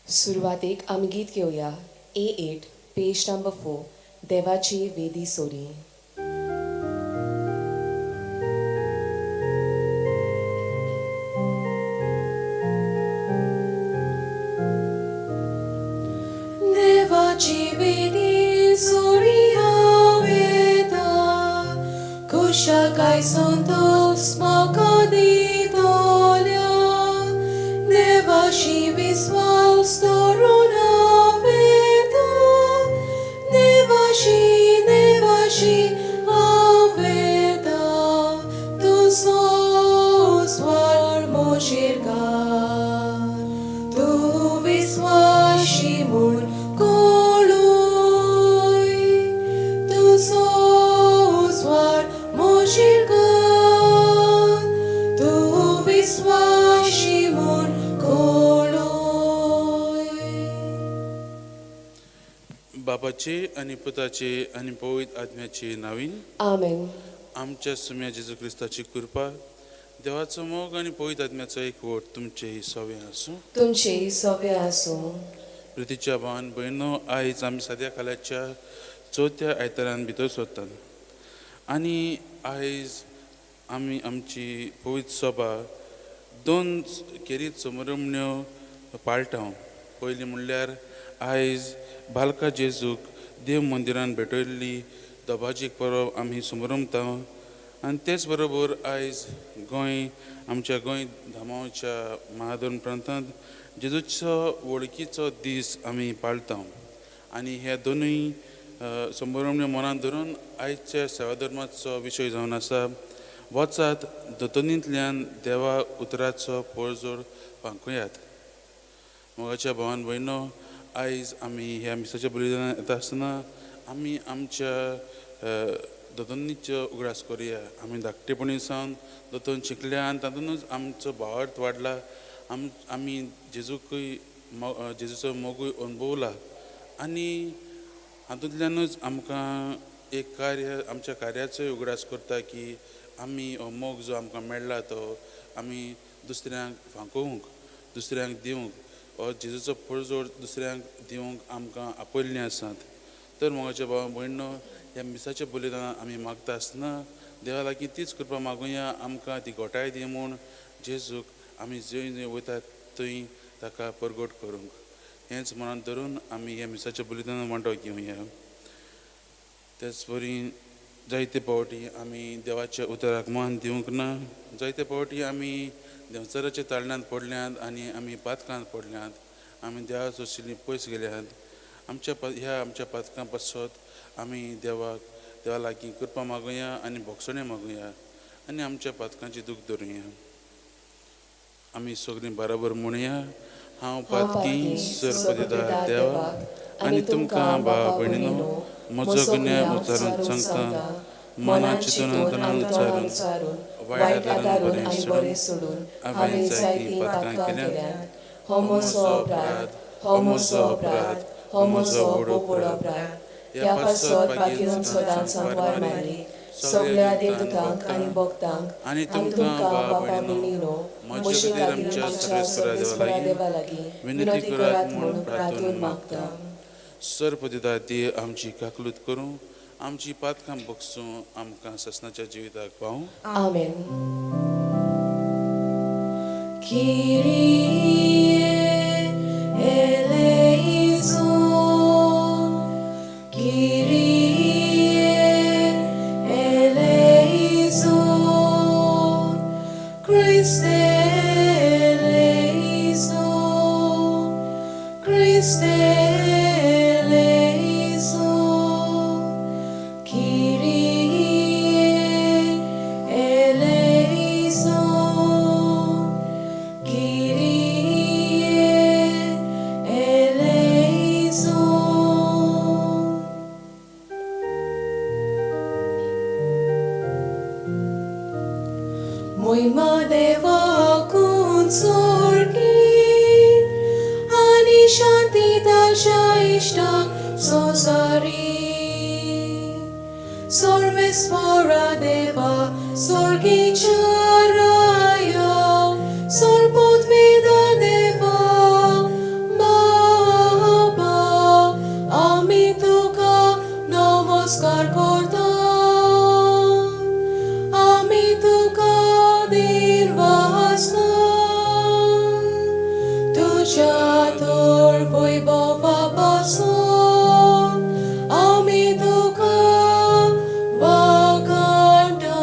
सुरवातेक आमी गीत घेवया A8 page number 4 देवाची वेदी सोरी. देवाची वेदी सोरी हांव येता, खुशाकाय संतोस म्हाका दितल्या. देवाशी विस्वास दवरून हांव येता, देवाशी देवाशी हांव येता. तुजो उजवाड म्हजेर घाल, तूं विस्वाशी म्हूण कळूय. तुजो उजवाड म्हजेर घाल, तूं विस्वाशी म्हूण कळूय. बापाचे आनी पुताचे आनी पवित्र आत्म्याचे नावीन. आमेन. आमच्या सुम्या जेजू क्रिस्ताची कृपा, देवाचो मोग आनी पवित्र आत्म्याचो एकवट तुमचे सवे आसूं. तुमचे सोबे आसूं. प्रितीच्या भावान भयणो, आयज आमी सद्या कालाच्या चवथ्या आयतारान भितर सरतात आनी आयज आमी आमची पवित्र सभा दोन खेरीत समरमण्यो पाळटा. पयलीं म्हणल्यार आयज बालका जेजूक देव मंदिरान भेटयल्ली दबाजीक परब आमी समरमता आनी तेच बरोबर आयज गोंय आमच्या गोंय धामावच्या महाधर्म प्रांतांत जेजूचो वळखीचो दीस आमी पाळता. आनी ह्या दोनूय संभ्रमण्यो मनांत धरून आयच्या सेवा धर्माचो विशय जावन आसा, वचात दोतोनींतल्यान देवा उतराचो पळजोड फांकयात. मोगाच्या भावान भयणो, आयज आमी ह्या मिसाच्या बलिदानान येता आसतना आमी आमच्या दोतोन्नीचो उगडास करुया. आमी धाकटेपणी सावन दोतोन शिकल्या आनी तातूंतच आमचो भावार्थ वाडला. आमी जेजूकय जेजूचो मोगूय अणभवला आनी हातूंतल्यानूच आमकां एक कार्य आमच्या कार्याचोय उगडास करता की आमी हो मोग जो आमकां मेळ्ळा तो आमी दुसऱ्यांक फांकोवंक, दुसऱ्यांक दिवंक, हो जेजूचो पळजोड दुसऱ्यांक दिवंक आमकां आपयल्लें आसात. तर मोगाच्या भावा भयणो, ह्या मिसाच्या बलिदानान आमी मागता आसतना देवा लागीं तीच कृपा मागुया, आमकां ती घोटाय दी म्हूण जेजूक आमी जंय जंय वयतात थंय ताका परगट करूंक. हेंच मनांत धरून आमी ह्या मिसाच्या बलिदानान वांटो घेवया. तेच परी जायते फावटी आमी देवाच्या उतराक मान दिवंक ना, जायते फावटी आमी देंवचाराच्या ताळण्यांत पडल्यात आनी आमी पातकांत पडल्यात, आमी देवाचो आशिल्लीं पयस गेल्यात. आमच्या ह्या आमच्या पातकां पासत आमी देवाक देवा लागीं कृपा मागुया आनी भोगसणें मागुया आनी आमच्या पातकांची दूख धरुया. आमी सगळीं बराबर म्हणुया, हांव पातकी सरपतिदार देवा आनी तुमकां भावा भयणीनो म्हजो गुन्यांव उच्चारून सांगता, मनान चिंतून तणान उच्चारून वायट आदारून आनी बरें सोडून हांवें जायतीं पातकां केल्यांत. हो म्हजो अपराध, हो म्हजो अपराध, हो म्हजो व्हड अपराध. ह्या पासत बागेवन सदांच सांगवार मारी, सगळ्या देवदूतांक आनी भक्तांक आनी तुमकां बाबा भयणीनो म्हजे खातीर आमच्या सर्वेस्परा देवा लागीं विनंती करात म्हूण प्रार्थून मागता. सरपतिदा देव आमची काकलूत करूं, आमची पातकां बगसूं, आमकां ससनाच्या जिविताक पावूं. आमेन. Kyrie eleison, Kyrie eleison, Christe eleison, Christe eleison, Kyrie eleison, Kyrie eleison. मोहिमा देवाकून सोर्गी आनी शांती ताच्या इश्टाक संवसारी. सर्वेस्परा देवा सोर्गीच्या राया, सर्वोत्वेदा देवा. तुज्या तर वैभवा पासून आमी तुका वागांटा.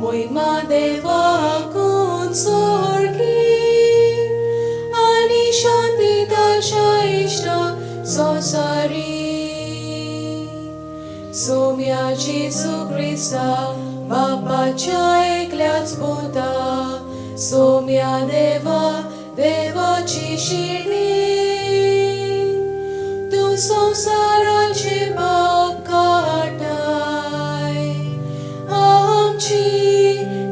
मोहिमा देवाकून स्वर्गी आनी शांती ताच्या इश्टा संवसारी. सोम्या जेजू क्रिस्ता बापाच्या एकल्याच पुता, सोम्या देवा देवाची शिरडी, तूं संवसाराचे पाप काडटाय, आमची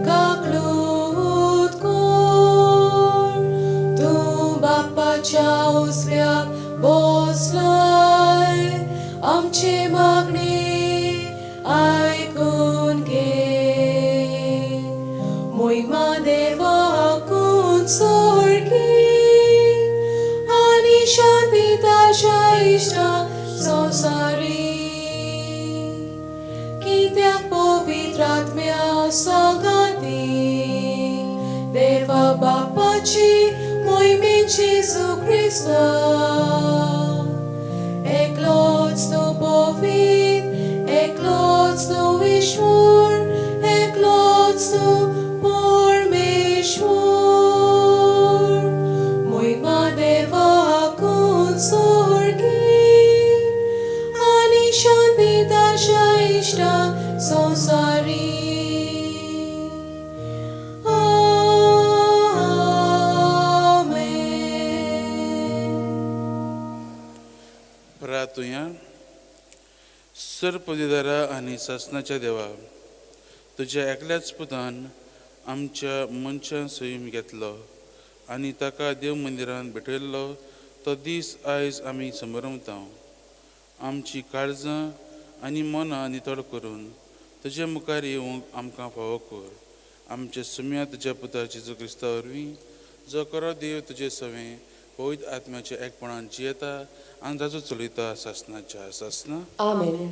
काकळूत कर. तूं बापाच्या उजव्याक बसलाय, आमची मागणी आयकून घे. मोहिमा देवाकून स्वर्गी आनी शांती ताच्या इश्टा संवसारी. कित्याक पवित्र आत्म्या सांगाती देवा बापाची मोहिमेन जेजू क्रिस्ता, एकलोच तूं पवित्र, एकलोच तूं ईश्वर, एकलोच तूं परमेश्वर. मोहिमा देवाकून स्वर्गी आनी शांती ताच्या इश्टा संवसारी. आमेन. प्रार्थुया. सर्वपदवीधरा आनी सासणाच्या देवा, तुज्या एकल्याच पुतान आमच्या मनशां सैम घेतलो आनी ताका देव मंदिरान भेटयल्लो तो दीस आयज आमी समरमता. आमची काळजां आनी मनां नितळ करून तुज्या मुखार येवंक आमकां फावो कर. आमच्या सुम्या तुज्या पुता जेजू क्रिस्ता वरवीं, जो खरो देव तुजे सवें पवित्र आत्म्याच्या एकपणान जियेता आनी ताचो चलयता सासणाच्या सासना. आमेन.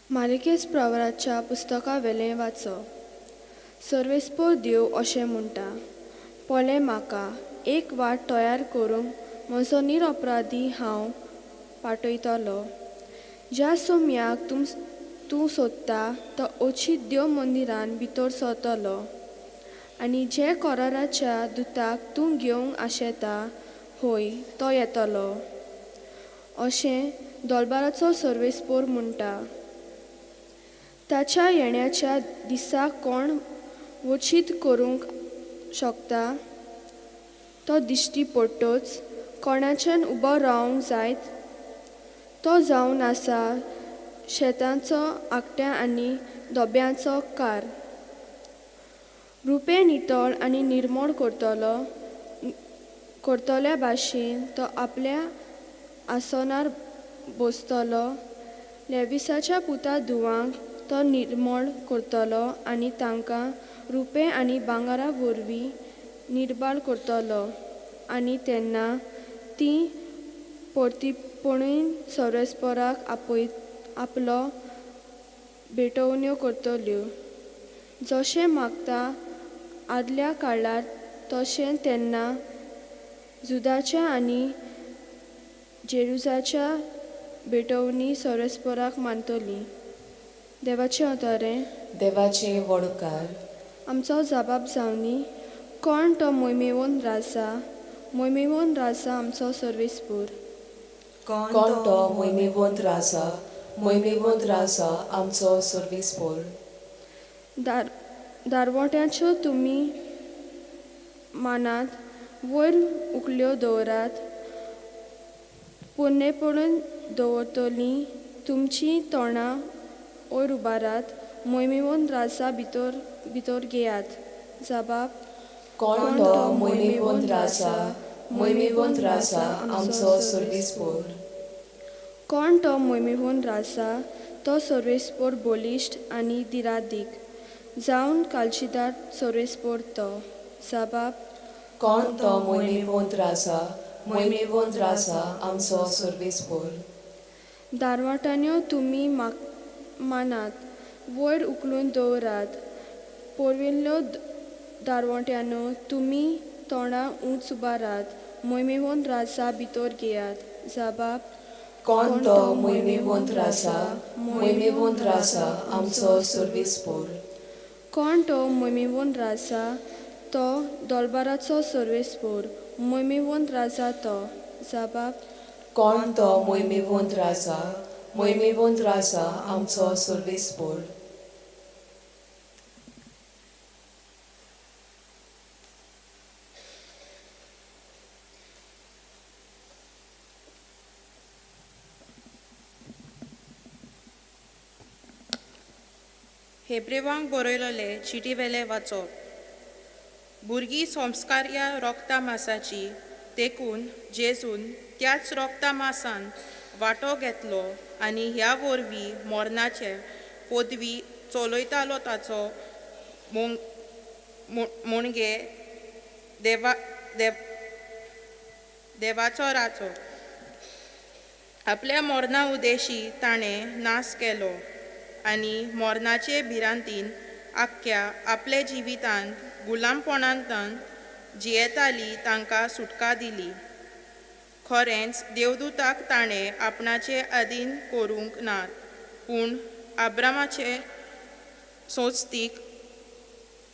मालिकेस प्रवराच्या पुस्तकावेलें वाचप. सर्वेस्पोर देव अशें म्हणटा, पळय म्हाका एक वाट तयार करूंक म्हजो निरपराधी हांव पाठयतलो. ज्या सोम्याक तूं सोदता तो अचीत देव मंदिरान भितर सरतलो आनी जे कराराच्या दुताक तूं घेवंक आशेता, हय, तो येतलो, अशें दोलबाराचो सर्वेस्पोर म्हणटा. ताच्या येण्याच्या दिसा कोण वचीत करूंक शकता? तो दिश्टी पडटच कोणाच्यान उबो रावंक जायत? तो जावन आसा शेतांचो आकट्या आनी धोब्यांचो कार. रुपें नितळ आनी निर्मळ करतल्या भाशेन तो आपल्या आसनार बसतलो. लेविसाच्या पुता धुवांक तो निर्मळ करतलो आनी तांकां रुपें आनी भांगरा वरवीं निर्बाळ करतलो आनी तेन्ना तीं परतीपणूय सर्वेस्पराक आपलो भेटवण्यो करतल्यो. जशें मागता आदल्या काळार तशें तेन्ना जुदाच्या आनी जेरुजाच्या भेटवणी सर्वेस्पराक मानतली. देवाचें अतरें. देवाचे वडकार. आमचो जबाब जावनी, कोण तो मोहिमेवन राजा? मोहिमेवन राजा आमचो सर्वेस्पोर. कोण तो मोहिमेवंत राजा? मोहिमेवंत राजा आमचो सर्वेस्पोर. दारवट्यांच्यो तुमी मानात, वयर उकल्यो दवरात, पोन्नेपणून दवरतलीं तुमचीं तोंडां वयर उबारात, मोहिमेवन राजा भितर घेयात. जबाब. कोण तो मोहिमेवंत राजा? मोहिमेवंत राजा आमचो सर्वेस्पोर. कोण तो मोहिमेवन राजा? तो सर्वेस्पोर बळिश्ट आनी दिरादीक जावन कालशीदार सर्वेस्पोर तो. जबाब. कोण तो मोहिमेवंत राजा, मोहिमेवंत राजा आमचो सर्वेस्पोर. दारवाटांयो तुमी मानात, वयर उखलून दवरात, पोर्विल्ल्यो दारवट्यानो तुमी तोंडां ऊंच उबारात, मोहिमेवंत राजा भितर घेयात. जबाब. कोण तो मोहिमेवंत राजा, मोहिमेवंत राजा आमचो सर्वेस्पोर. कोण तो मोहिमेवंत राजा, तो दोलबाराचो सर्वेस्पोर, मोहिमेवंत राजा तो. जबाब. कोण तो मोहिमेवंत राजा, मोहिमेवंत राजा आमचो सर्वेस्पोर. हेब्रेवांक बरयलोले चिटीवेले वाचप. भुरगीं संस्कार ह्या रोगता मासाची, देखून जेजून त्याच रोगता मासान वांटो घेतलो आनी ह्या वरवीं मरणाचे पदवी चलयतालो ताचो मुणगे देवा देव देवाचो राचो. आपल्या मरणा उदेशी ताणें नाश केलो आनी मरणाचे भिरांतीन आख्ख्या आपल्या जिवितांत गुलामपणांत जियेताली तांकां सुटका दिली. खरेंच देवदूताक ताणें आपणाचे अधीन करूंक नात, पूण आब्रामाचे सोंस्तीक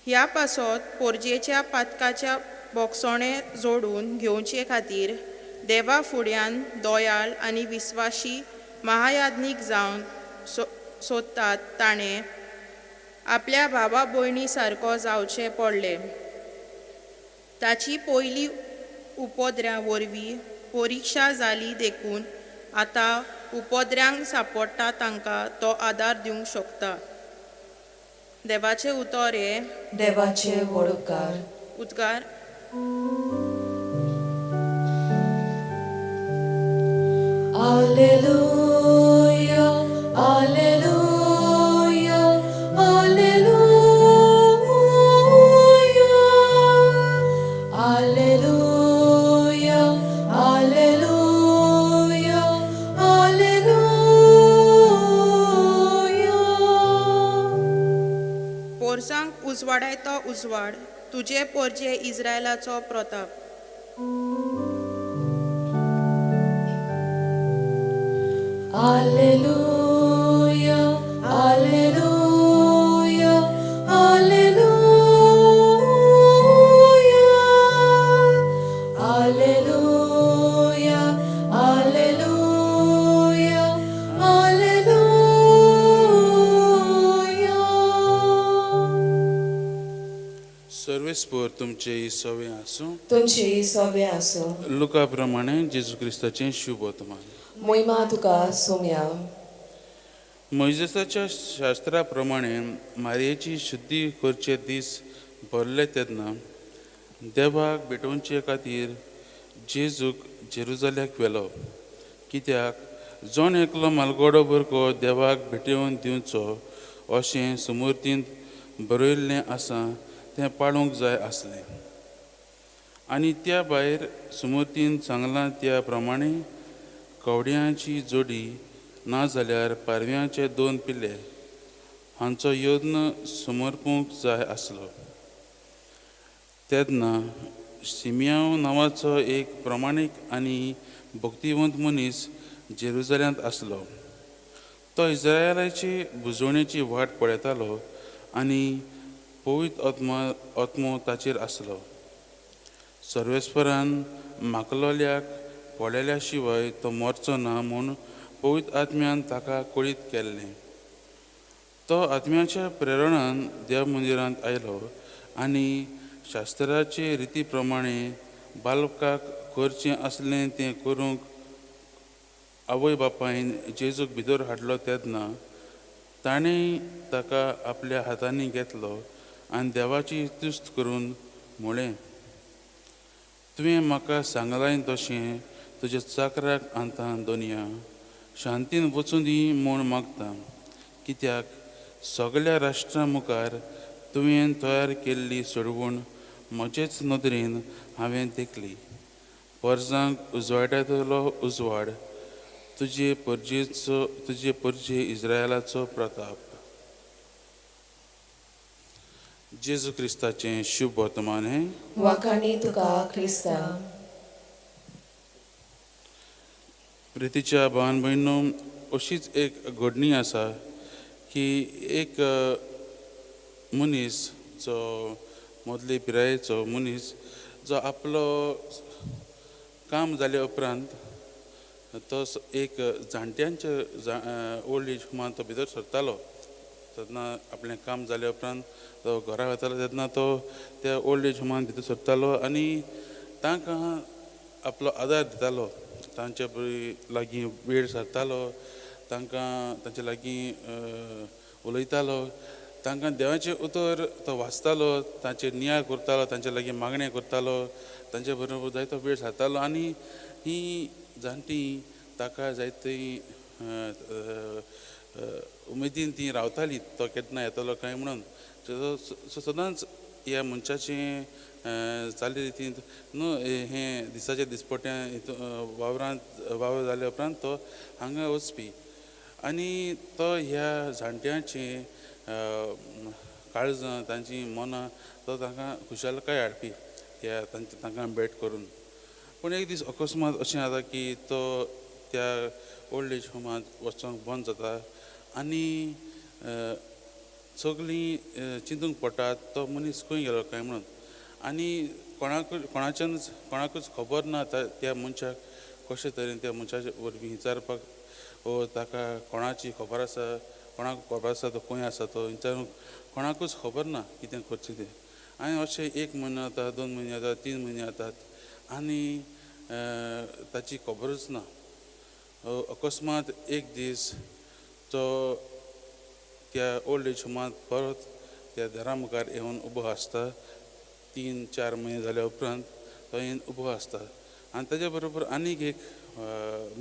ह्या पासत पोरजेच्या पातकाच्या बोगसोणे जोडून घेवचे खातीर देवा फुड्यान दोयाळ आनी विस्वाशी महायाज्ञीक जावन सोदतात ताणें आपल्या भावा भयणी सारको जावचें पडलें. ताची पयली उपद्र्या वरवीं परिक्षा जाली देखून आतां उपद्र्यांक सांपडटा तांकां तो आदार दिवंक शकता. देवाचें उतर हें. देवाचे व्हड उपकार. उद्गार. Alleluia, Alleluia, Alleluia, Alleluia, Alleluia, Alleluia. पोरसांक उजवाडायतो उजवाड, तुजे पोरजे इस्रायलाचो Pratap. Alleluia, Alleluia, Alleluia, Alleluia, Alleluia, Alleluia. सर्वेस्पोर तुमचे सवे आसूं. तुमची सवे आसूं. लुका प्रमाणे जेजू क्रिस्ताचें शुभ वर्तमान. मोहिमा तुका सोम्या. मोयजेसाच्या शास्त्रा प्रमाणे मारयेची शुद्धी करचे दीस भरले तेन्ना देवाक भेटोवचे खातीर जेजूक जेरुजाल्याक व्हेलो, कित्याक जण एकलो मालगोडो भुरगो देवाक भेटोवन दिवचो अशें सुमूर्तींत बरयल्लें आसा तें पाळूंक जाय आसलें. आनी त्या भायर सुमूर्तीन सांगलां त्या प्रमाणे कवड्यांची जोडी ना जाल्यार पारव्यांचे 2 पिले हांचो यत्न समर्पूंक जाय आसलो. तेन्ना सिमियांव नांवाचो एक प्रमाणीक आनी भक्तिवंत मनीस जेरुजाल्यांत आसलो. तो इस्रायलाची बुजवणेची वाट पळयतालो आनी पवित्र आत्मो ताचेर आसलो. सर्वेस्परान माकलोल्याक पळयल्या शिवाय तो मरचो ना म्हूण पवित्र आत्म्यान ताका कळीत केल्लें. तो आत्म्याच्या प्रेरणान देव मंदिरांत आयलो आनी शास्त्राचे रिती प्रमाणे बालकाक करचें आसलें तें करूंक आवय बापायन जेजूक भितर हाडलो तेन्ना ताणें ताका आपल्या हातांनी घेतलो आनी देवाची तुस्त करून म्हळें, तुवें म्हाका सांगलाय तशें तुज्या चाकराक आतां दोनया शांतीन वचूं दी म्हूण मागता, कित्याक सगळ्या राष्ट्रां मुखार तुवें तयार केल्ली सोडवण म्हजेच नदरेन हांवें देखली. परजांक उजवाडायतलो उजवाड, तुजे परजेचो, तुजे परजे इस्रायलाचो प्रताप. जेजू क्रिस्ताचें शुभ वर्तमान हें. वाखाणी तुका क्रिस्ता. प्रितीच्या भावान भयणो, अशीच एक घडणी आसा की एक मनीस जो मदले पिरायेचो मनीस जो आपलो काम जाल्या उपरांत तो एक जाणट्यांच्या ओल्ड एज होमान तो भितर सरतालो. तेन्ना आपलें काम जाल्या उपरांत तो घरा वतालो तेन्ना तो त्या ओल्ड एज होमान भितर सरतालो आनी तांकां आपलो आदार दितालो, तांचे लागीं वेळ सारतालो, तांकां तांचे लागीं उलयतालो, तांकां देवाचें उतर तो वाचतालो, तांचेर नियाळ करतालो, तांचे लागीं मागणें करतालो, तांचे बरोबर जायतो वेळ सारतालो. आनी हीं जाणटीं ताका जायतीं उमेदीन तीं रावतालीं तो केन्ना येतलो काय म्हणून. सदांच ह्या मनशाचें चाली रितींत न्हू हें दिसाच्या दिसपट्या वावरांत वावर जाल्या उपरांत तो हांगा वचपी आनी तो ह्या जाणट्यांचें काळजां, तांचीं मनां तो तांकां खुशालकाय हाडपी ह्या तांकां भेट करून. पूण एक दीस अकस्मात अशें जाता की तो त्या ओल्ड एज होमांत वचोंक बंद जाता आनी सगळीं चिंतूंक पडटात तो मनीस खंय गेलो काय म्हणून. आनी कोणाच्यानच कोणाकूच खबर ना त्या मनशाक कशे तरेन त्या मनशाचे वरवीं विचारपाक वो ताका कोणाची खबर आसा, कोणाक खबर आसा तो खंय आसा तो विचारूंक कोणाकूच खबर ना कितें करचें तें. आनी अशें एक म्हयनो जाता, 2 म्हयने जाता, 3 म्हयने जातात आनी ताची खबरूच ना. अकस्मात एक दीस तो त्या ओल्ड एज होमांत परत त्या दारा मुखार येवन उबो आसता. 3-4 म्हयने जाल्या उपरांत तो येवन उबो आसता आनी ताच्या बरोबर आनीक एक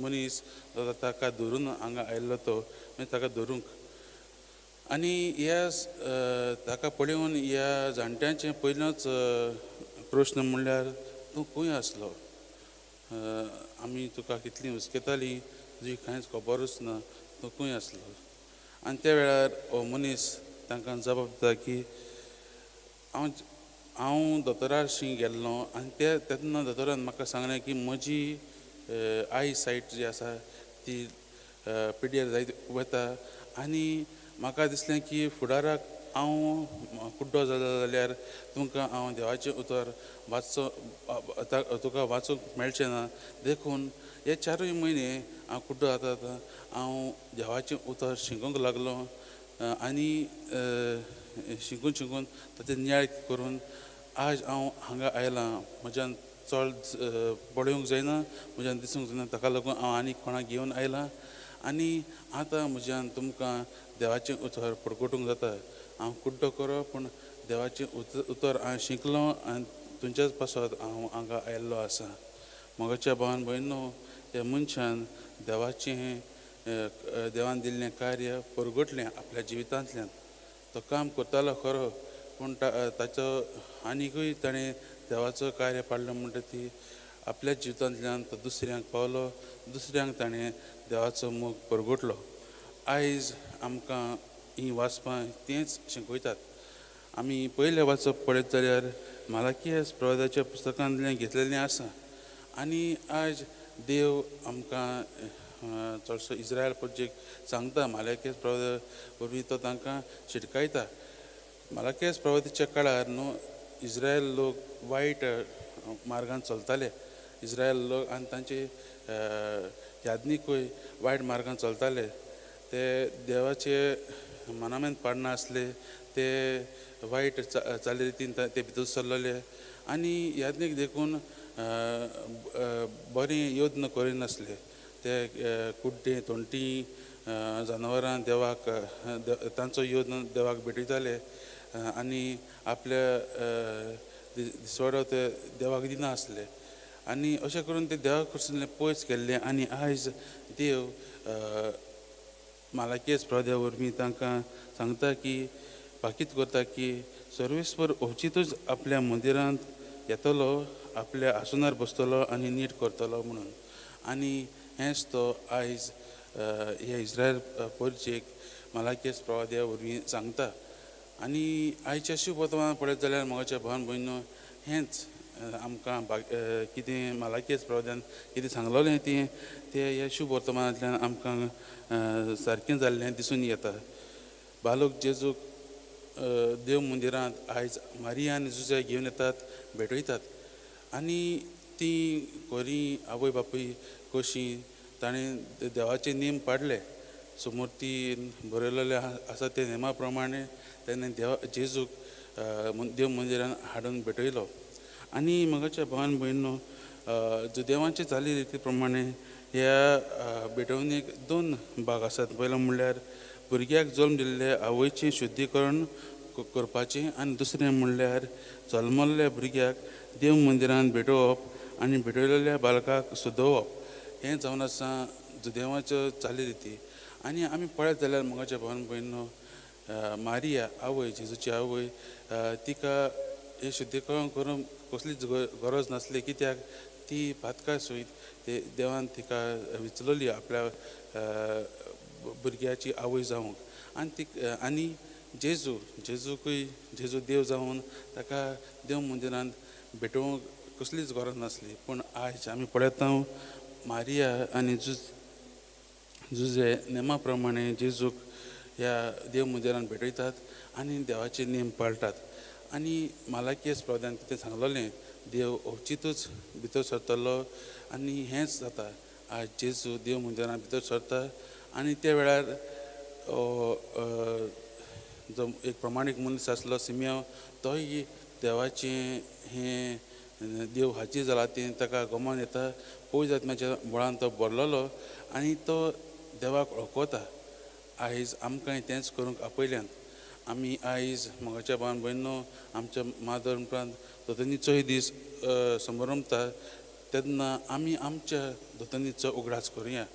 मनीस ताका धरून हांगा आयिल्लो तो मागीर ताका धरूंक. आनी ह्या ताका पळोवन ह्या जाणट्यांचें पयलोच प्रश्न म्हणल्यार तूं खंय आसलो, आमी तुका कितलीं हुस्केतालीं, तुजी कांयच खबरूच ना, तूं खंय आसलो. आनी त्या वेळार हो मनीस तांकां जबाब दिता की हांव दोतोराशी गेल्लो आनी ते तेन्ना दोतोरान म्हाका सांगलें की म्हजी I सायट जी आसा ती पिड्ड्यार जायत वता आनी म्हाका दिसलें की फुडाराक हांव कुड्डो जालो जाल्यार तुमकां हांव देवाचें उतर वाचचो तुका वाचूंक मेळचें ना, देखून हे 4 म्हयने हांव कुड्डो जाता जाता हांव देवाचें उतर शिकूंक लागलो आनी शिकून शिकून ताचें नियाळ करून आज हांव हांगा आयलां. म्हज्यान चड पळोवंक जायना, म्हज्यान दिसूंक जायना, ताका लागून हांव आनी कोणाक घेवन आयलां आनी आतां म्हज्यान तुमकां देवाचें उतर परगटूंक जाता. हांव कुड्डो करो पूण देवाचें उतर हांव शिकलो आनी तुमच्याच पासत हांव हांगा आयिल्लो आसा. म्हज्या भावान भयणो, त्या मनशान देवाचें देवान दिल्लें कार्य परगटलें आपल्या जिवितांतल्यान. तो काम करतालो खरो पूण ताचो आनिकूय ताणें देवाचो कार्य पाडलो म्हणटा ती आपल्या जिवितांतल्यान तो दुसऱ्यांक पावलो, दुसऱ्यांक ताणें देवाचो मोग परगटलो. आयज आमकां हीं वाचपां तेंच शिकयतात. आमी पयलें वाचप पळयत जाल्यार मालाकियास प्रवादाच्या पुस्तकांतल्यान घेतलेलें आसा आनी आयज देव आमकां चडसो इस्रायल प्रजेक सांगता मालाकियास प्रवादा वरवीं तो तांकां शिटकायता. मालाकियास प्रवादाच्या काळार न्हू इस्रायल लोक वायट मार्गान चलताले, इस्रायल लोक आनी तांचे याज्ञिकूय वायट मार्गान चलताले, ते देवाचे मनामेन पाडनासले, ते वायट चालीरितीन ते भितर सरलेले आनी याज्ञीक देखून बरें यत्न करिनासले. ते कुड्डे तोंटी जनावरां देवाक तांचो यत्न देवाक भेटयताले आनी आपल्या दिसवाडो ते देवाक दिनासले आनी अशें करून ते देवाक कडसून पयस गेल्ले. आनी आयज देव मालाकियास प्रवादा वरवीं तांकां सांगता की भाकीत करता की सर्वेस्पर अवचितूच आपल्या मंदिरांत येतलो, आपल्या आसनार बसतलो आनी नीट करतलो म्हणून. आनी हेंच तो आयज ह्या इस्रायल परजेक मलाकियास प्रवाद्या वरवीं सांगता. आनी आयच्या शुभ वर्तमान पळयत जाल्यार म्हज्या भावान भयणीनो, हेंच आमकां कितें मलाकियास प्रवाद्यान कितें सांगलोलें तें तें ह्या शुभ वर्तमानांतल्यान आमकां सारकें जाल्लें दिसून येता. बालोक जेजूक देव मंदिरांत आयज मारिया आनी जुजे घेवन येतात, भेटयतात आनी ती खरी आवय बापूय कशी ताणें देवाचे नेम पाडले. समोर ती बरयलेले आसा ते नेमा प्रमाणे तेणें देवा जेजूक देव मंदिरान हाडून भेटयलो. आनी म्हज्या भावान भयणीनो, जुदेवांचे चाली रिती प्रमाणे ह्या भेटवणीक दोन भाग आसात. पयलो म्हणल्यार भुरग्याक जल्म दिल्ले आवयचें शुद्धीकरण करपाचें आनी दुसरें म्हणल्यार जल्मल्ल्या भुरग्याक देव मंदिरान भेटोवप आनी भेटयलेल्या बालकाक सुदोवप. हें जावन आसा जुदेवाच्यो चाली रिती. आनी आमी पळयत जाल्यार म्हज्या भावान भयणीनो, मारिया आवय, जेजूची आवय, तिका हें शुद्धीकरण करूंक कसलीच गरज नासली, कित्याक ती पातका सयत ते देवान तिका विचलोली आपल्या भुरग्याची आवय जावंक. आनी ती आनी जेजू, जेजूकूय जेजू देव जावन ताका देव मंदिरांत भेटोवंक कसलीच गरज नासली. पूण आयज आमी पळयता मारिया आनी जुजे नेमा प्रमाणे जेजूक ह्या देव मंदिरान भेटयतात आनी देवाचे नेम पाळटात. आनी मलाकियास प्रवाद्यान कितें सांगलोलें, देव अवचितूच भितर सरतलो आनी हेंच जाता. आयज जेजू देव मंदिरान भितर सरता आनी त्या वेळार जो एक प्रमाणीक मनीस आसलो सिमियांव, तोय देवाचें हें देव हाजीर जाला तें ताका गमन येता. पवित्र आत्म्याच्या बळान तो भरलेलो आनी तो देवाक वळखता. आयज आमकांय तेंच करूंक आपयल्यान. आमी आयज म्हज्या भावान भयणीनो, आमच्या मादर उपरांत दोतोन्नीचोय दीस समरंभता तेन्ना आमी आमच्या दोतोन्नीचो उगडास करुया.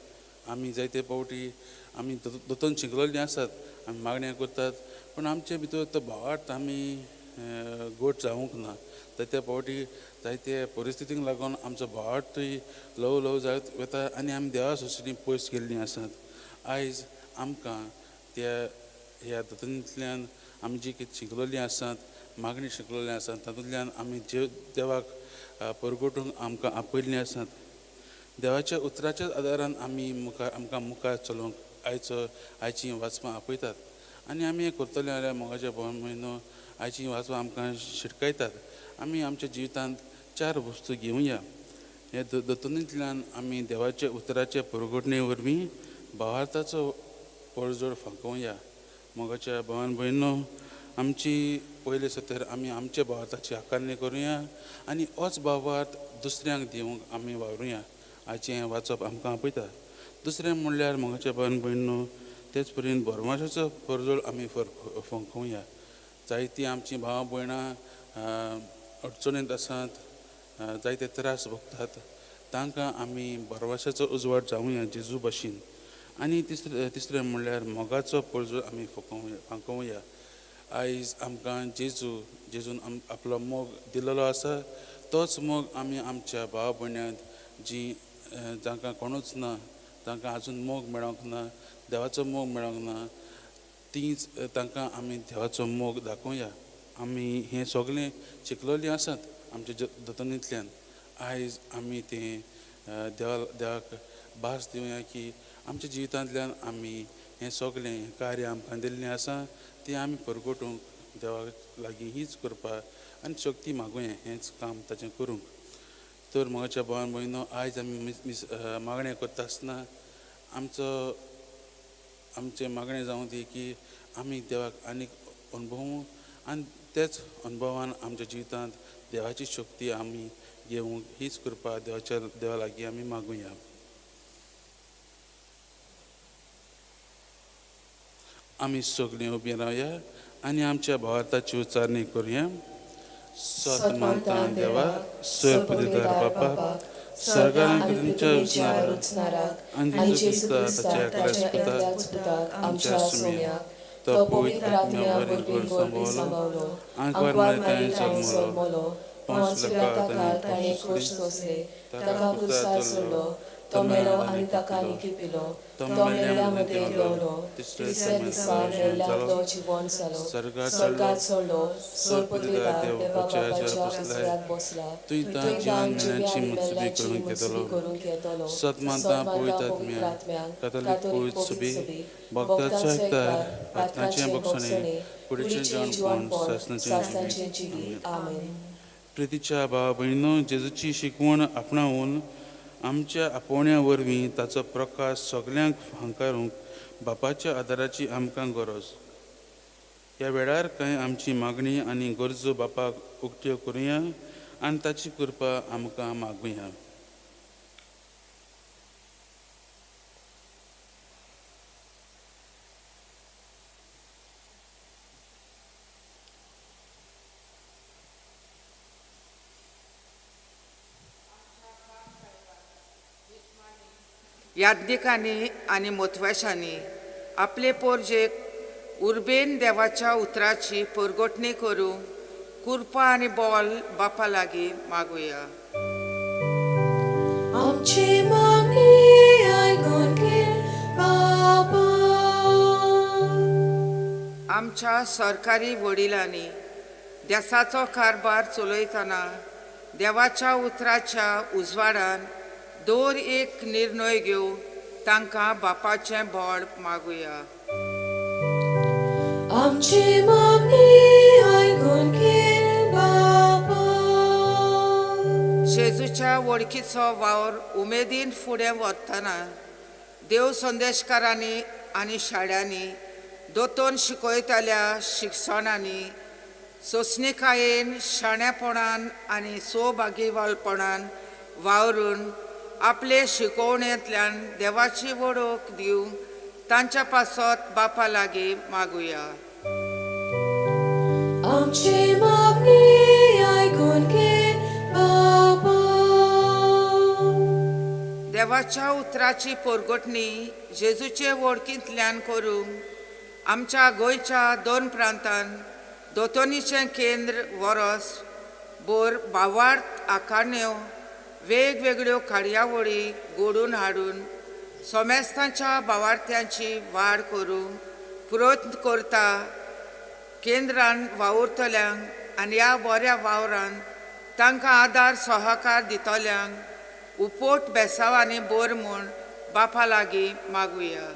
आमी जायते फावटी आमी दोतोन शिकलेलीं आसात, आमी मागण्यो करतात, पूण आमचे भितर तो भावार्थ आमी गोड जावंक ना. जायते फावटी जायते परिस्थितीक लागून आमचो भावार्थूय ल्हव ल्हव जायत वता आनी आमी देवा सोंसणी पयस गेल्लीं आसात. आयज आमकां त्या ह्या दोतोनींतल्यान आमी जी कितें शिकलेलीं आसात, मागणी शिकलेलीं आसात, तातूंतल्यान आमी जे देवाक परगटूंक आमकां आपयल्लीं आसात. देवाच्या उतराच्याच आदारान आमी मुखार आमकां मुखार चलोवंक आयचीं वाचपां आपयतात. आनी आमी हें करतले जाल्यार मोगाच्या भावान भयणीनो, आयचीं वाचपां आमकां शिटकायतात. आमी आमच्या जिवितांत चार वस्तू घेवया. हे दोतोनींतल्यान आमी देवाच्या उतराचे परगटणे वरवीं भावार्थाचो परजोड फांकोवया. मोगाच्या भावान भयणीनो, आमची पयले सतर आमी आमच्या भावार्थाची आकारणी करुया आनी होच भावार्थ दुसऱ्यांक दिवंक आमी वावरुया. आयचें हें वाचप आमकां आपयता. दुसरें म्हणल्यार मोगाच्या भावान भयणीनो, तेच परीन भरमाशाचो परजोड आमी फंकोवया. जायतीं आमचीं भावां भयणां अडचणींत आसात, जायते त्रास भोगतात, तांकां आमी भरवशाचो उजवाड जावया जेजू भाशेन. आनी तिसरें म्हणल्यार मोगाचो परजोड आमी फांकोवया. आयज आमकां जेजून आपलो मोग दिलेलो आसा, तोच मोग आमी आमच्या भावा भयण्यांत जीं जांकां कोणूच ना, तांकां आजून मोग मेळोंक ना, देवाचो मोग मेळोंक ना, तींच तांकां आमी देवाचो मोग दाखोवया. आमी हें सगळें शिकलेलीं आसात आमच्या दोतोनींतल्यान. आयज आमी तें देवाक भास दिवया की आमच्या जिवितांतल्यान आमी हें सगळें कार्य आमकां दिल्लें आसा तें आमी परगटूंक देवा लागीं हीच करपा आनी शक्ती मागुया हेंच काम ताचें करूंक. तर म्हज्या भावान भयणीनो, आयज आमी मागणें करता आसतना आमचें मागणें जावं दी की आमी देवाक आनीक अणभवूं आनी तेच अणभवान आमच्या जिवितांत देवाची शक्ती आमी घेवंक हीच कृपा देवा लागीं आमी मागुया. आमी सगळीं उबीं रावया आनी आमच्या भावार्थाची उच्चारणी करुया. सत मानता देवा, सर्व बापा, सर्गान तुमच्या रुचणाराक आनी आनी जेजू जेजू क्रिस्ता क्रिस्ताक ताच्या ताच्या एकल्याच एकल्याच पुताक आमच्या आमच्या सुम्या सोम्याक तो पवित्र आत्म्या वरवीं गर्भी सांबावलो, आंकवार मारी ताणें जल्मलो, पोंस पिलाताकार ताणें कश्ट सोंसले, ताका क्रुसार चडलो, तो मेलो आनी ताका निकिपिलो, तो मेल्ल्या मदें देंवलो, तिसऱ्या दिसा मेल्ल्यांतलो जिवन जालो, स्वर्गात चडलो, सोरपदवीदार देवा बापाच्या उजव्याक बसला, थंय ताण जिव्या आनी मेल्ल्यांची मुंसबी करूंक येतलो. सतमाता पवित्र आत्म्या, कातोलीक पवित्र सभे, भक्ताचो एकचार, पातकांचें भोगसणें, कुडीचें जिवनपण, सासणाचें जिवीत. आमेन. प्रितीच्या भाव भयणीनो, जेजूची शिकवण आपणावन आमच्या आपोवण्या वरवीं ताचो प्रकाश सगल्यांक फांकारूंक बापाच्या आदाराची आमकां गरज. ह्या वेळार कांय आमची मागणी आनी गरजो बापाक उक्त्यो करुया आनी ताची कृपा आमकां मागुया. याज्ञिकांनी आनी मोतवेशांनी आपले पोरजेक उर्बेन देवाच्या उतराची परगटणी करूंक कृपा आनी बोल बापा लागीं मागुया. आमची मागणी आयकून घे बापा. आमच्या सरकारी वडिलांनी देसाचो कारभार चलयतना देवाच्या उतराच्या उजवाडान दर एक निर्णय घेवन तांकां बापाचें बोळ मागुया. आमची मागणी आयकून घे बापा. जेजूच्या वळखीचो वावर उमेदीन फुडें व्हरतना देव संदेशकारांनी आनी शाळांनी दोतोन शिकयतल्या शिक्षणांनी सोंसणीकायेन, शाणेपणान आनी सोभागीवालपणान वावरून आपले शिकोवणेंतल्यान देवाची वळख दिवंक तांच्या पासत बापा लागीं मागुया. आमची मागणी आयकून घे बापा. देवाच्या उतराची परगटणी जेजूचे वळखींतल्यान करूंक आमच्या गोंयच्या दोन प्रांतान दोतोनीचें केंद्र वरस भर भावार्थ आकारण्यो वेगवेगळ्यो कार्यावळी घडोवन हाडून सोमेस्तांच्या भावार्थ्यांची वाड करूंक प्रयत्न करता. केंद्रान वावुरतल्यांक आनी ह्या बऱ्या वावरान तांकां आदार सहकार दितल्यांक उपोट बेसांवांनी बोर म्हूण बापा लागीं मागुया.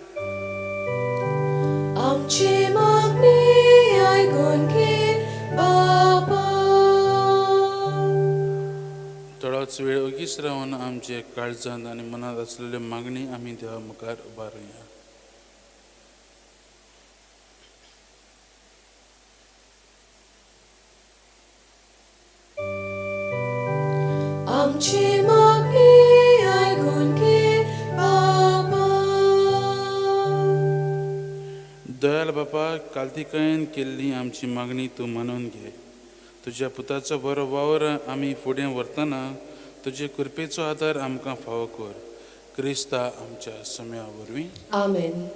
आमची मागणी आयकून घे बापा. थोडोच वेळ ओगीच रावन आमचे काळजांत आनी मनांत आसलेल्यो मागणी आमी देवा मुखार उबारुया. आमची मागणी आयकून घे बापा. दयाल बापा, कालतिकायेन केल्ली आमची मागणी तूं मानून घे. तुज्या पुताचो बरो वावर आमी फुडें व्हरतना तुजे कृपेचो आदार आमकां फावो कर. क्रिस्ता आमच्या सम्या वरवीं. आमेन.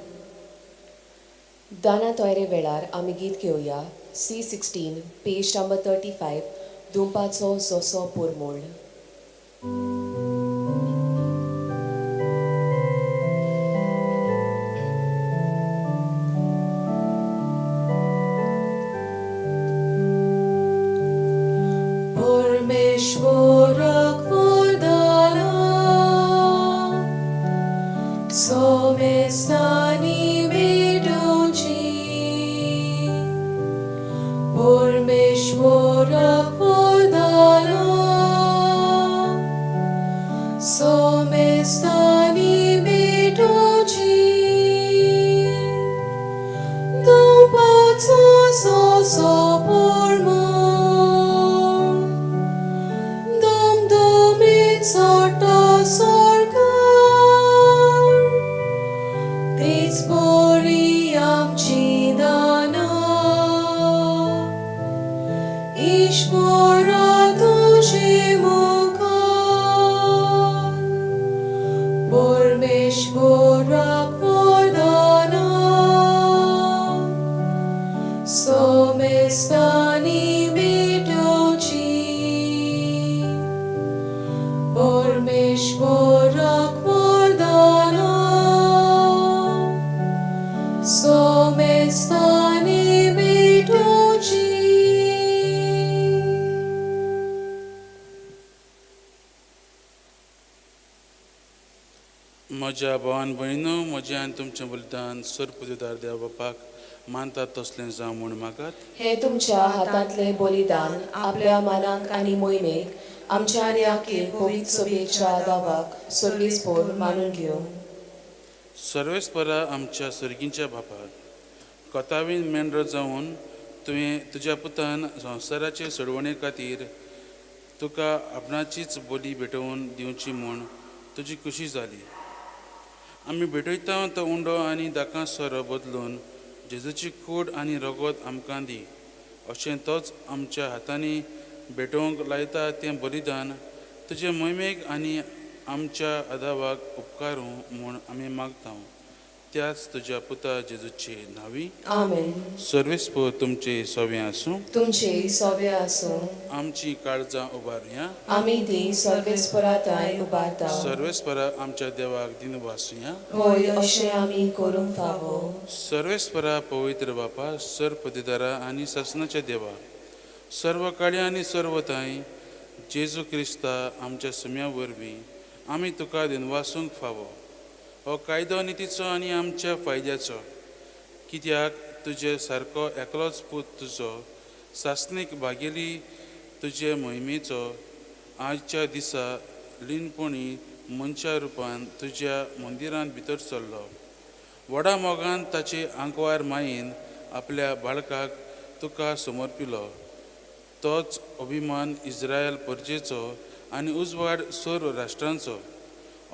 दाना तयारे वेळार आमी गीत घेवया C16 page number 35, दुंपाचो सोसो पुरमोळ. परमेश्वराक वरदाना सोमेस्तानी भेटोवची, परमेश्वराक वरदाना सोमेस्तानी भेटोवची, दुपाचो सोसो पुरमोळ दमदमीत चडटा स्वर्गार, तेच परी आमची दानां ईश्वरा तुजे मुखार. परमेश्वराक वरदाना सर्वेश्वराक वरदाना सोमेस्तानी भेटोवची. म्हज्या भावान भयणो, म्हजें आनी तुमचें बलिदान सर्वपुजेदार देव बापाक मानतात तसलें जावं म्हूण मागात. हे तुमच्या हातांतले बलिदान आपल्या मनाक आनी मोहिमेक आमच्या आनी आखील पवित्र सभेच्या दावाक सर्वेस्पोर मानून घेवं. सर्वेस्परा आमच्या सर्गींच्या बापाक, कथावीन मेंढरो जावन तुवें तुज्या पुतान संवसाराचे सोडवणे खातीर तुका आपणाचीच बोली भेटोवन दिवची म्हूण तुजी खुशी जाली. आमी भेटयता तो उंडो आनी दाकां सोरो बदलून जेजूची कूड आनी रगत आमकां दी. अशें तोच आमच्या हातांनी भेटोवंक लायता तें बलिदान तुजे मोहिमेक आनी आमच्या आदावाक उपकारूं म्हूण आमी मागता, त्याच तुज्या पुता जेजूचे नांवी. आमेन. सर्वेस्पोर तुमचे सवे आसूं. तुमचे सोवे आसूं. आमची काळजां उबारुया. आमी ती सर्वेस्पराताय उबारता. सर्वेस्परा आमच्या देवाक दिनवासुया. होय, अशें आमी करूंक फावो. सर्वेस्परा पवित्र बापा, सर्वपदिदारा आनी सासणाच्या देवा, सर्व काळी आनी सर्व तांय जेजू क्रिस्ता आमच्या सुम्या वरवीं आमी तुका दिनवासूंक फावो. हो कायदो नितीचो आनी आमच्या फायद्याचो, कित्याक तुजे सारको एकलोच पूत तुजो सासणीक भागेली तुजे मोहिमेचो आजच्या दिसा लीनपणी मनशा रुपान तुज्या मंदिरांत भितर सरलो. व्हडा मोगान ताचे आंकवार मायेन आपल्या बाळकाक तुका समर्पिलो. तोच अभिमान इस्रायल परजेचो आनी उजवाड सर्व राष्ट्रांचो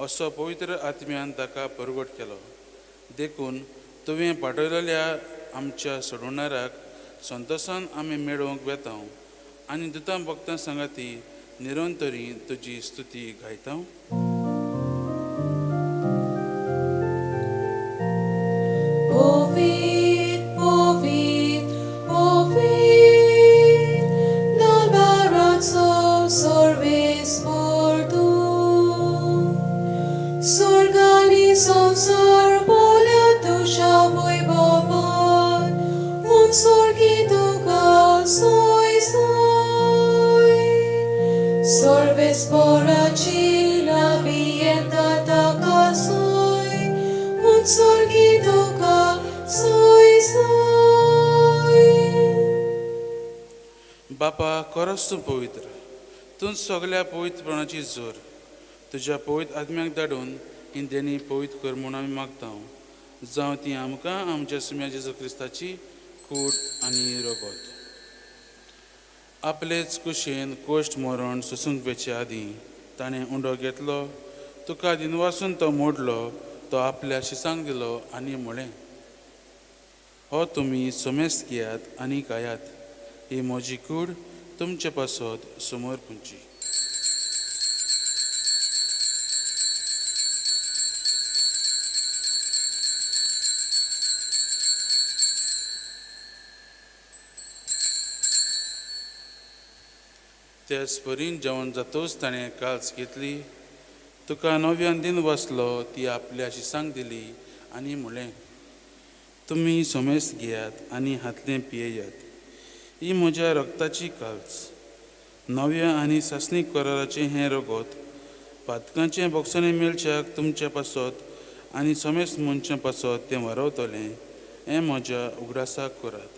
असो पवित्र आत्म्यान ताका परगट केलो. देखून तुवें पाठयलेल्या आमच्या सोडवणाराक संतोसान आमी मेळोवंक वेता आनी दुतां भक्तां सांगाती निरंतरी तुजी स्तुती गायता. Povit, povit, povit, nalbarazzo sorvesportu. Sorgani samsar polya tusha vaibhavan, un sorgi duka soy soy. Sorvesporaci la vieta taka soy, un sorgi duka soy soy. बापा, खरोच तूं पवित्र, तूं सगल्या पवित्रपणाची जोर. तुज्या पवित्र आत्म्याक धाडून ही देणी पवित्र कर म्हूण आमी मागता, जावं ती आमकां आमच्या सुम्या जेजू क्रिस्ताची कूड आनी रगत. आपलेच कुशेन कोश्ट मरण सोसूंक वेचे आदीं ताणें उंडो घेतलो, तुका दिनवासून तो मोडलो, तो आपल्या शिसांक दिलो आनी म्हळें, हो तुमी समेस्त घेयात आनी खायात, ही म्हजी कूड तुमचे पासत समोर पुंची. त्याच परीन जेवण जातूच ताणें काल्स घेतली, तुका नव्यान दिन वाचलो, ती आपल्या शिसांक दिली आनी म्हळें, तुमी समेस्त घेयात आनी हातलें पियेयात, ही म्हज्या रक्ताची काल्स, नव्या आनी सासणीक कराराचें हें रगत पातकांचें बोगसणें मेळच्याक तुमच्या पासत आनी समेस्त मनशां पासत तें वारवतलें, हें म्हज्या उगडासाक करात.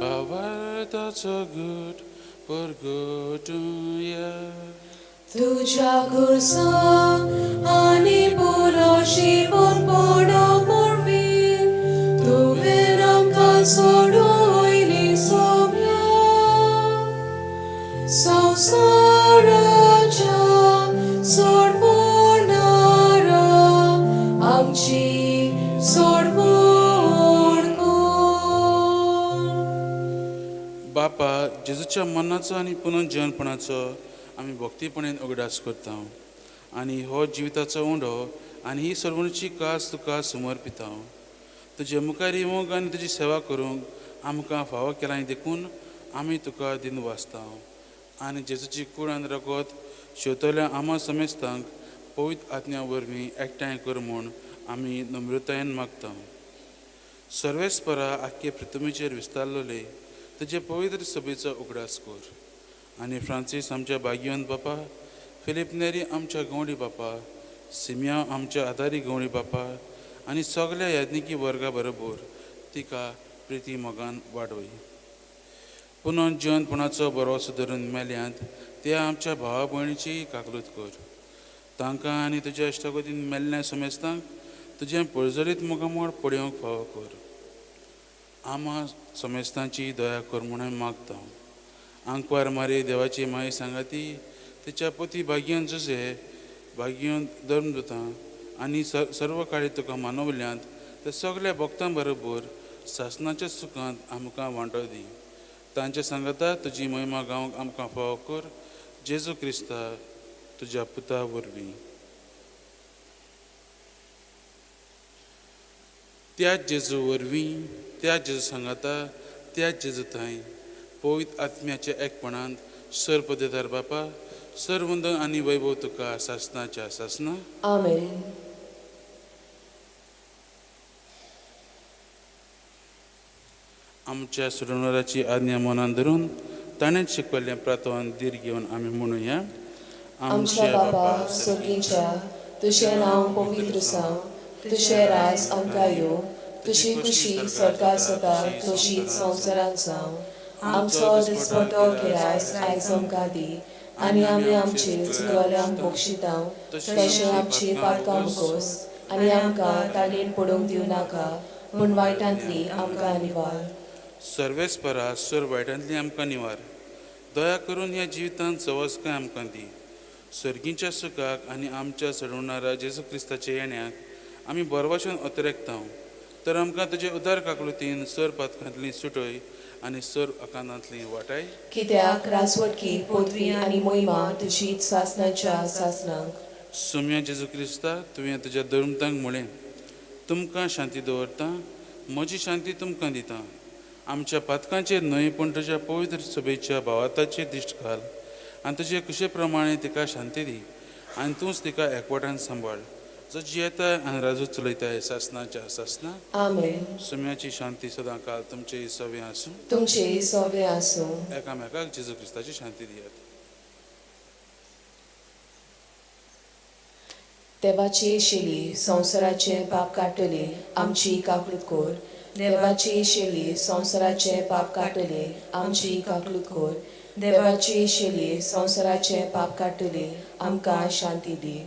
भावार्थाचो गट परगटुया. तुझ्या खुर्सा आनी पुनर्जिवनपणा वरवीं तुवें आमकां सोडयली सोम्या. संवसाराच्या सोडवणारा आमची सोडवण कर. बापा, जेजूच्या मनाचो आनी पुनर्जिवनपणाचो आमी भक्तीपणान उगडास करता आनी हो जिविताचो उंडो आनी ही सर्वणची कास तुका समर्पिता. तुजे मुखार येवंक आनी तुजी सेवा करूंक आमकां फावो केलां देखून आमी तुका दिन वाचता आनी जेजूची कूड आनी रगत शेवतल्या आमा समेस्तांक पवित्र आत्म्या वरवीं एकठांय कर म्हूण आमी नम्रतायेन मागता. सर्वेस्परा आख्खे पृथ्वीचेर विस्तारलेले तुजे पवित्र सभेचो उगडास कर आनी फ्रांसीस आमच्या भाग्यवंत बापा, फिलीप नेरी आमच्या गवळी बापा, सिमिया आमच्या आदारी गवळी बापा आनी सगल्या याज्ञिकी वर्गा बरोबर तिका प्रिती मोगान वाडय. पुनः जिवनपणाचो बरोसो धरून मेल्यांत त्या आमच्या भावा भयणीची काकलूत कर. तांकां आनी तुज्या इश्टागतीन मेल्ल्या समेस्तांक तुजें पर्जरीत मुखामळ पळोवंक फावो कर. आमा समेस्तांची दया कर म्हणून मागता. आंकवार मारी देवाची माई सांगाती तिच्या पती भाग्यान जुजे भाग्यान धर्मदूतां आनी सर्व काळी तुका मानवल्यांत ते सगल्या भक्तां बरोबर सासणाच्या सुखांत आमकां वांटो दी. तांचे सांगाता तुजी महिमा गावंक आमकां फावो कर. जेजू क्रिस्ता तुज्या पुता वरवीं. त्या जेजू वरवीं, त्या जेजू सांगाता, त्या जेजू थंय पवित्र आत्म्याच्या एकपणांत सर पदेदार बापा, सर वंदन आनी वैभव तुका सासणाच्या सासना. आमेन. आमच्या सुडवणाराची आज्ञा मनान धरून ताणें शिकवल्लें प्रार्थना धीर घेवन आमी म्हणुया. आमच्या बापा सर्गीच्या, तुजें नांव पवित्र जावं, तुजें राज आमकां येवं, तुजी खुशी स्वर्गार जाता तशीच संवसारांत जावं. आमचो दिसपटो गिरास आयज आमकां दी आनी आमी आमचे चुकल्यांक बक्षितांव तशें आमची पातकां मुकोस आनी आमकां ताणें पडूंक दिवं नाका, पूण वायटांतली आमकां निवार. सर्वेस्परा सर वायटांतली आमकां निवार. दया करून ह्या जिवितांत सवसकाय आमकां दी. सर्गीच्या सुखाक आनी आमच्या सडवणारा जेजू क्रिस्ताच्या येण्याक आमी बरवाशेन अतिरेकता. तर आमकां तुजे उदार काकलुतीन सर पातकांतली सुटय आनी सर आकांतांतली वाटाय. कित्याक राजवटकी पदवी आनी महिमा तुजीच सासणाच्या सासणाक. सोम्या जेजू क्रिस्ता, तुवें तुज्या धर्मतांक म्हळें, तुमकां शांती दवरता, म्हजी शांती तुमकां दिता. आमच्या पातकांचेर न्हय पूण तुज्या पवित्र सभेच्या भावाताचेर दिश्ट घाल आनी तुजे कुशे प्रमाणे तिका शांती दी आनी तूंच तिका एकवटान सांबाळ, जो जियेता आनी राजू चलयताय सासणाच्या सासना. आमेन. सुम्याची शांती सदां काल तुमचे सवे आसूं. तुमचे सवे आसूं. एकामेकाक जेजू क्रिस्ताची शांती दियात. देवाची शेली संवसाराचें पाप काडटली आमची काकळूत कर. देवाची शेली संवसाराचें पाप काडटली आमची काकळूत कर. देवाची शेली संवसाराचें पाप काडटली आमकां शांती दी.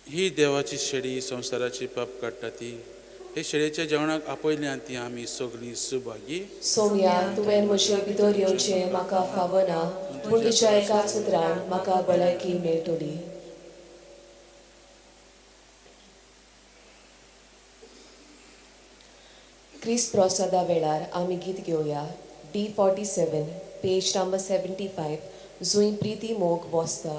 ही देवाची शेळी संवसाराची पाप काडटा ती हे शेळयेच्या जेवणाक आपयल्या ती आमी सगळीं सुभागी. सोम्या, तुवें म्हजे भितर येवचें म्हाका फावना, पूण तुज्या एकाच उतरान म्हाका भलायकी मेळटली. क्रिस्त प्रसादा वेळार आमी गीत घेवया. D47 page number 75, जुंय प्रिती मोग बसता.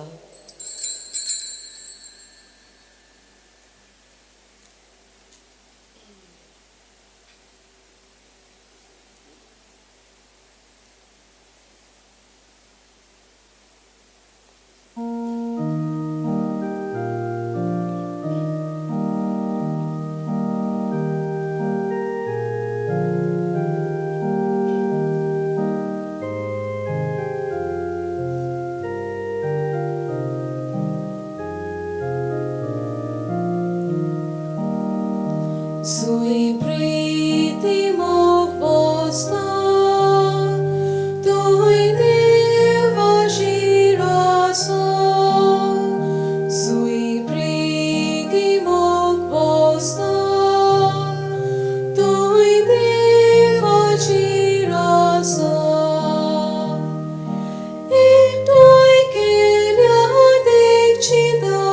Sui priti mog bosta, tuj deva žirasa. Sui priti mog bosta, tuj deva žirasa. E tuj kelja dekčita,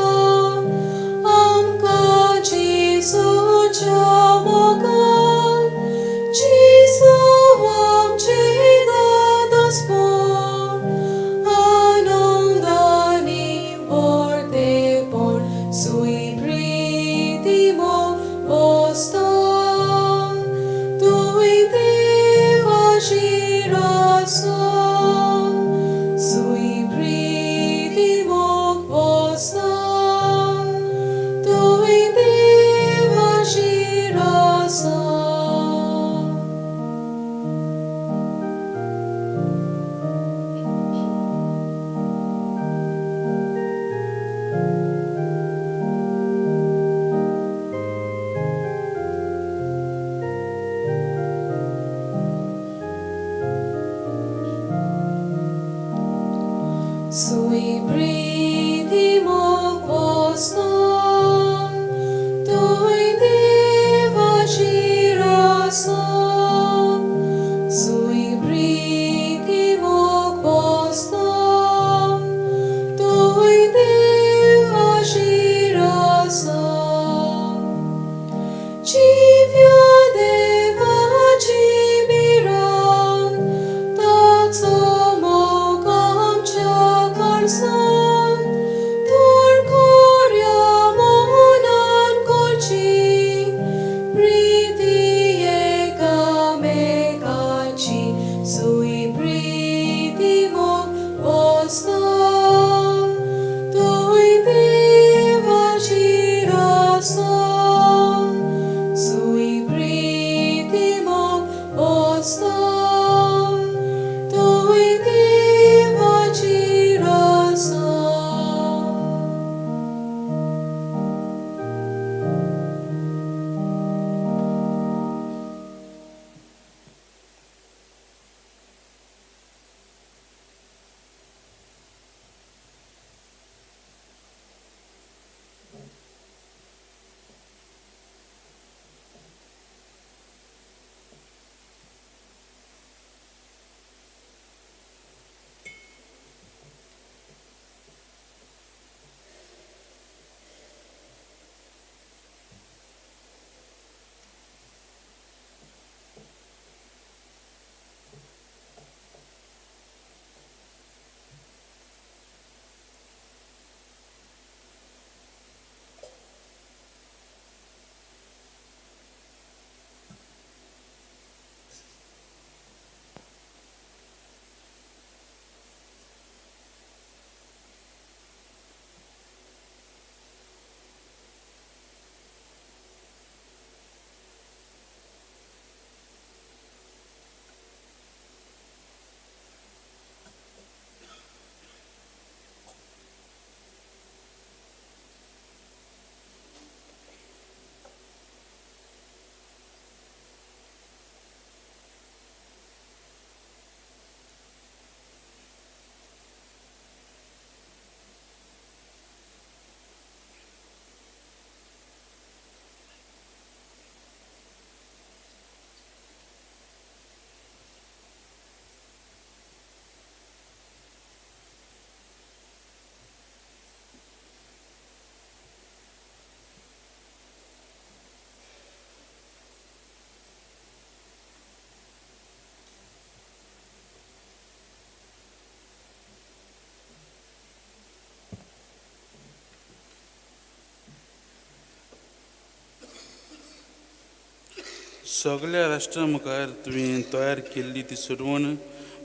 सगळ्या राष्ट्रा मुखार तुवें तयार केल्ली ती सुरवण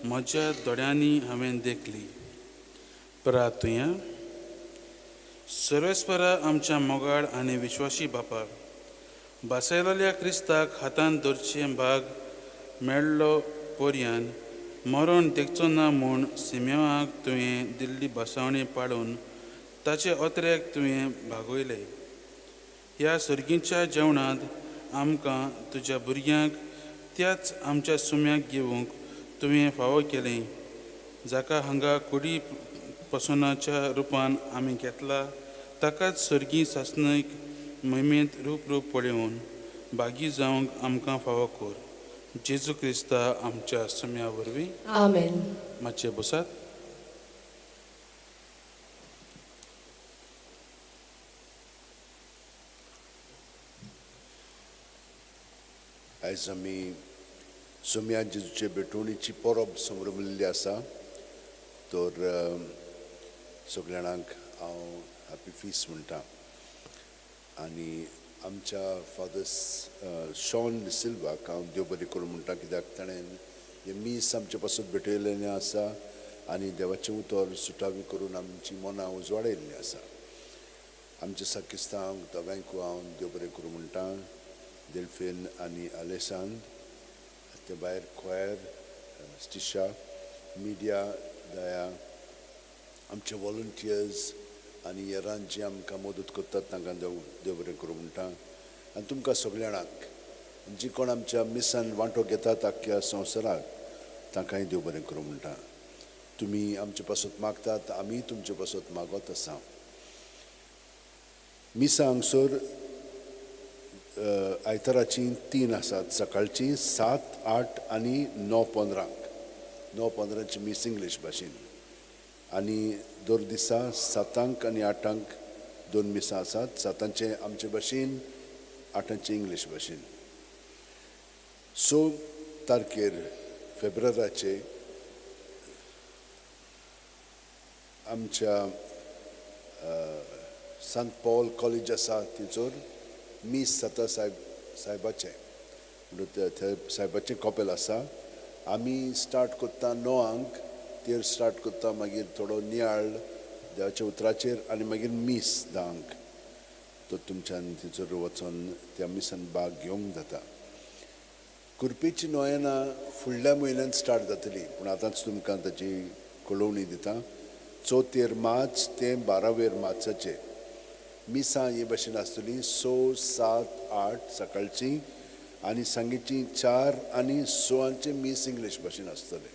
म्हज्या दोळ्यांनी हांवें देखली. प्रार्थुया. सर्वेस्परा आमच्या मोगाळ आनी विश्वासी बापा, भासयलेल्या क्रिस्ताक हातान धरचें भाग मेळ्ळो पर्यान मरण देखचो ना म्हूण सिमेवाक तुवें दिल्ली बसावणी पाळून ताचे अत्रेक तुवें भागयले. ह्या सर्गीच्या जेवणांत आमकां तुज्या भुरग्यांक त्याच आमच्या सुम्याक घेवंक तुवें फावो केलें, जाका हांगा कुडी पसनाच्या रुपान आमी घेतला ताकाच सर्गी सासणीक महिमेंत रूप रूप पळोवन भागी जावंक आमकां फावो कर. जेजू क्रिस्ता आमच्या सुम्या वरवीं. आमेन. मातशें बसात. आयज आमी सोम्या जेजूचे भेटवणीची परब संभ्रमलेली आसा. तर सगल्या जाणांक हांव हॅपी फीस म्हणटा. आनी आमच्या फादर शॉन डिसिल्वाक हांव देव बरें करूं म्हणटा, कित्याक ताणें हें मीस आमचे पासून भेटयलेलें आसा आनी देवाचें उतर सुटावी करून आमची मनां उजवाडयल्लीं आसा. आमच्या साकिस्तांक दोगांयकूय हांव देव बरें करूं म्हणटा, डेल्फीन आनी आलेसांद, ते भायर क्वायर स्टिशा, मिडिया दया, आमचे वॉलंटियर्स आनी हेरां जी आमकां मदत करतात तांकां देव देव बरें करूं म्हणटा. आनी तुमकां सगल्या जाणांक जी कोण आमच्या मिसान वांटो घेतात आख्ख्या संवसाराक तांकांय देव बरें करूं म्हणटा. तुमी आमचे पासत मागतात, आमी तुमचे पासत मागत आसा. मिसां हांगसर आयताराचीं 3 आसात, सकाळचीं 7, 8 आनी 9:15. 9:15 मीस इंग्लीश भाशेन, आनी दर दिसा 7 आनी 8 2 मिसां आसात. 7 आमचे भाशेन, 8 इंग्लीश भाशेन. 6 तारखेर फेब्रुवाराचे आमच्या सांत पॉल कॉलेज आसा थंयसर मीस जाता सायबाचें, म्हणटा सायबाचें कॉपेल आसा. आमी स्टार्ट करता 9 तेर स्टार्ट करता, मागीर थोडो नियाळ देवाच्या उतराचेर आनी मागीर मीस 10. तर तुमच्यान थंयसर वचोन त्या मिसान भाग घेवंक जाता. कुर्पेची नोयेना फुडल्या म्हयन्यान स्टार्ट जातली, पूण आतांच तुमकां ताची कळोवणी दिता. 4 मार्च ते 12 मार्चाचे मिसां हे भाशेन आसतली, 6, 7, 8 सकाळची आनी सांजेची 4 आनी 6 मीस इंग्लीश भाशेन आसतलें.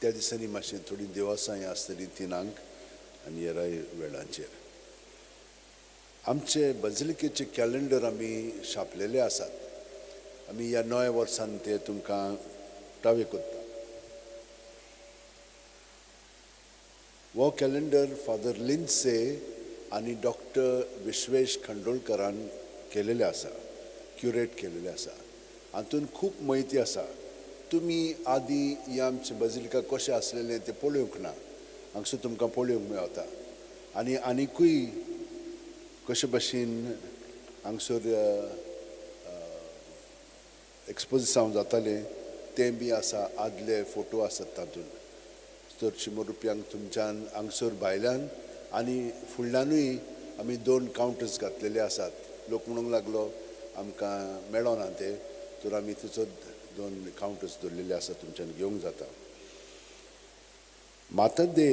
त्या दिसांनी मातशें थोडीं देवासांय आसतलीं 3 आनी हेराय वेळांचेर. आमचे बजलिकेचे कॅलेंडर आमी छापलेले आसात. आमी ह्या नव्या वर्सान ते तुमकां टावे करता. हो कॅलेंडर फादर लिन्से आनी डॉक्टर विश्वेश खंडोळकरान केलेले आसा, क्युरेट केलेले आसा. हातून खूब म्हायती आसा. तुमी आदी ह्या आमचे बजिलिका कशें आसलेलें तें पळोवंक ना, हांगसर तुमकां पळोवंक मेळटा. आनी आनिकूय कशे भशेन हांगसर एक्सपोजिसांव जातालें तें बी आसा, आदले फोटो आसात तातूंत. तर 100 रुपयांक तुमच्यान हांगसर भायल्यान आनी फुडल्यानूय आमी 2 कावंटर्स घातलेले आसात. लोक म्हणूंक लागलो आमकां मेळना ते, तर आमी थंयसर 2 कावंटर्स दवरलेले आसात, तुमच्यान घेवंक जाता. माता दे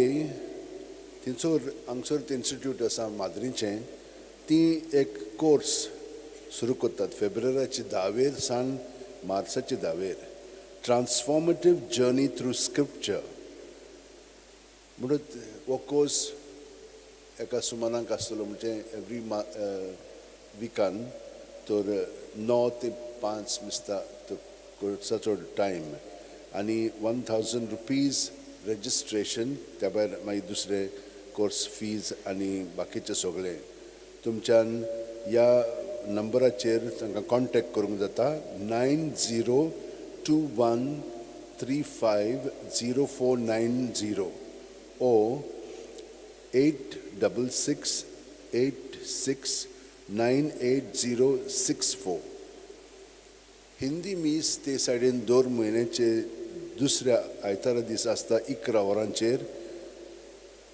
थंयसर हांगसर तें इन्स्टिट्यूट आसा माद्रीचें, ती एक कोर्स सुरू करतात फेब्रुवारीचे 10 सावन मार्चाचे 10, ट्रान्सफॉर्मेटीव जर्नी थ्रू स्क्रिप्चर म्हणून. हो कोर्स एका सुमानाक आसतलो, म्हणजे एवरी विकान, तर 9 ते 5 मिसता तो कोर्साचो टायम. आनी 1000 रुपीज रजिस्ट्रेशन, त्या भायर मागीर दुसरे कोर्स फीज आनी बाकीचें सगळें. तुमच्यान ह्या नंबराचेर तांकां कॉन्टेक्ट करूंक जाता, 9021350490 ओ 8668698064. हिंदी मीस ते सायडीन दर म्हयन्याचे दुसऱ्या आयतारा दीस आसता 11 वरांचेर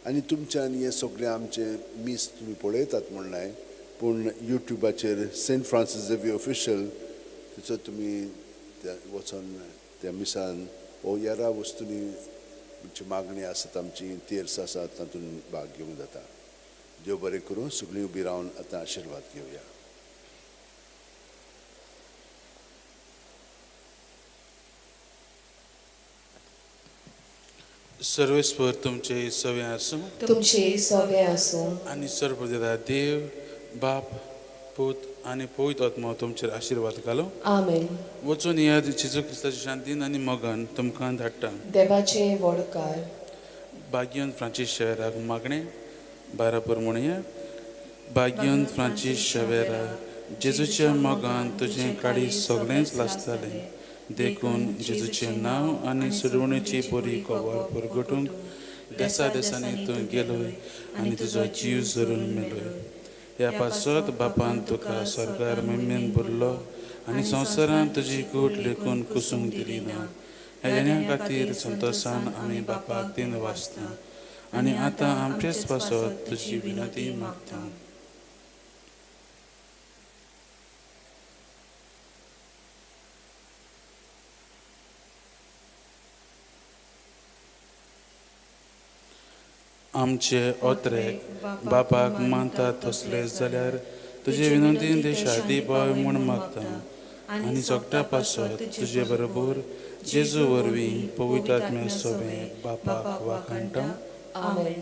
आनी तुमच्यान हें सगळें आमचें मीस तुमी पळयतात म्हणलें पूण युट्यूबाचेर सेंट फ्रांसीस झेवियर ऑफिशियल थंयसर तुमी त्या वचोन त्या मिसान वो हेरा वस्तूंनी आमची मागणी आसात, आमची तेर्स आसात, तातूंत भाग घेवंक जाता. देव बरें करूं. सगळीं उबी रावन आतां आशिर्वाद घेवया. सर्वेस्पर तुमचे सवे आसूं तुमचे सवे आसूं. आनी सर्वप्रदेता देव बाप पूत आनी पवित्र आत्मा तुमचेर आशिर्वाद घालो. आमेन. वचून ह्या जेजू क्रिस्ताच्या शांतीन आनी मोगान तुमकां धाडटा. देवाचे वडकार. बागियन फ्रांसीस शेवेराक मागणें बारापूर म्हणया. बागियन फ्रांसीस शेवेरा, जेजूच्या मोगान तुजें काळीज सगळेंच लासतालें, देखून जेजूचें नांव आनी सुरवणेची बरी खबर परगटूंक देसा देसांनी तूं गेलोय आनी तुजो जीव जरून मेलोय. ह्या पासत बापान तुका स्वर्गार महिमेन भरलो आनी संवसारांत तुजी कूट लेखून कुसूंक दिली ना. ह्या येण्या खातीर संतोसान आमी बापाक तीन वाचता आनी आतां आमचेच पासत तुजी विनंती मागता. आमचे ओत्रेक बापाक मानता तसले जाल्यार तुजे विनंतीन ते शादी पाव म्हूण मागता आनी सगळ्या पासत तुजे बरोबर जेजू वरवीं पवित्र आत्म्या सोबें बापाक वाखाणटा. आमेन.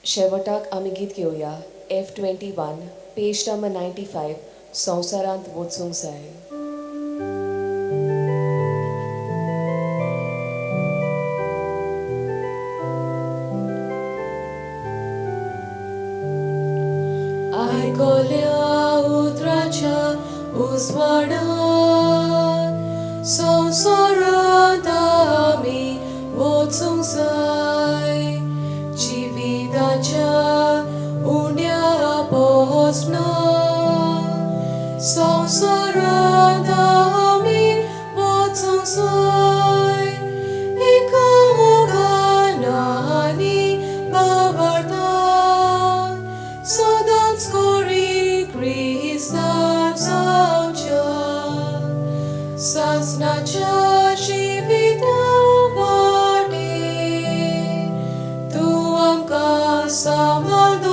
शेवटाक आमी गीत घेवया F21 page number 95 संवसारांत वचूंक जाय. आयकल्या उतराच्या उजवाडान संवसारांत आमी वचूंक जाय. जिविताच्या उण्या पोसना संवसारांत आमी वचूंक जाय. एका मोगान आनी भावार्थान सदांच करी क्रिस्तांव जावच्या सासणाच्या जिविता वाटेर तूं आमकां सांबाळ.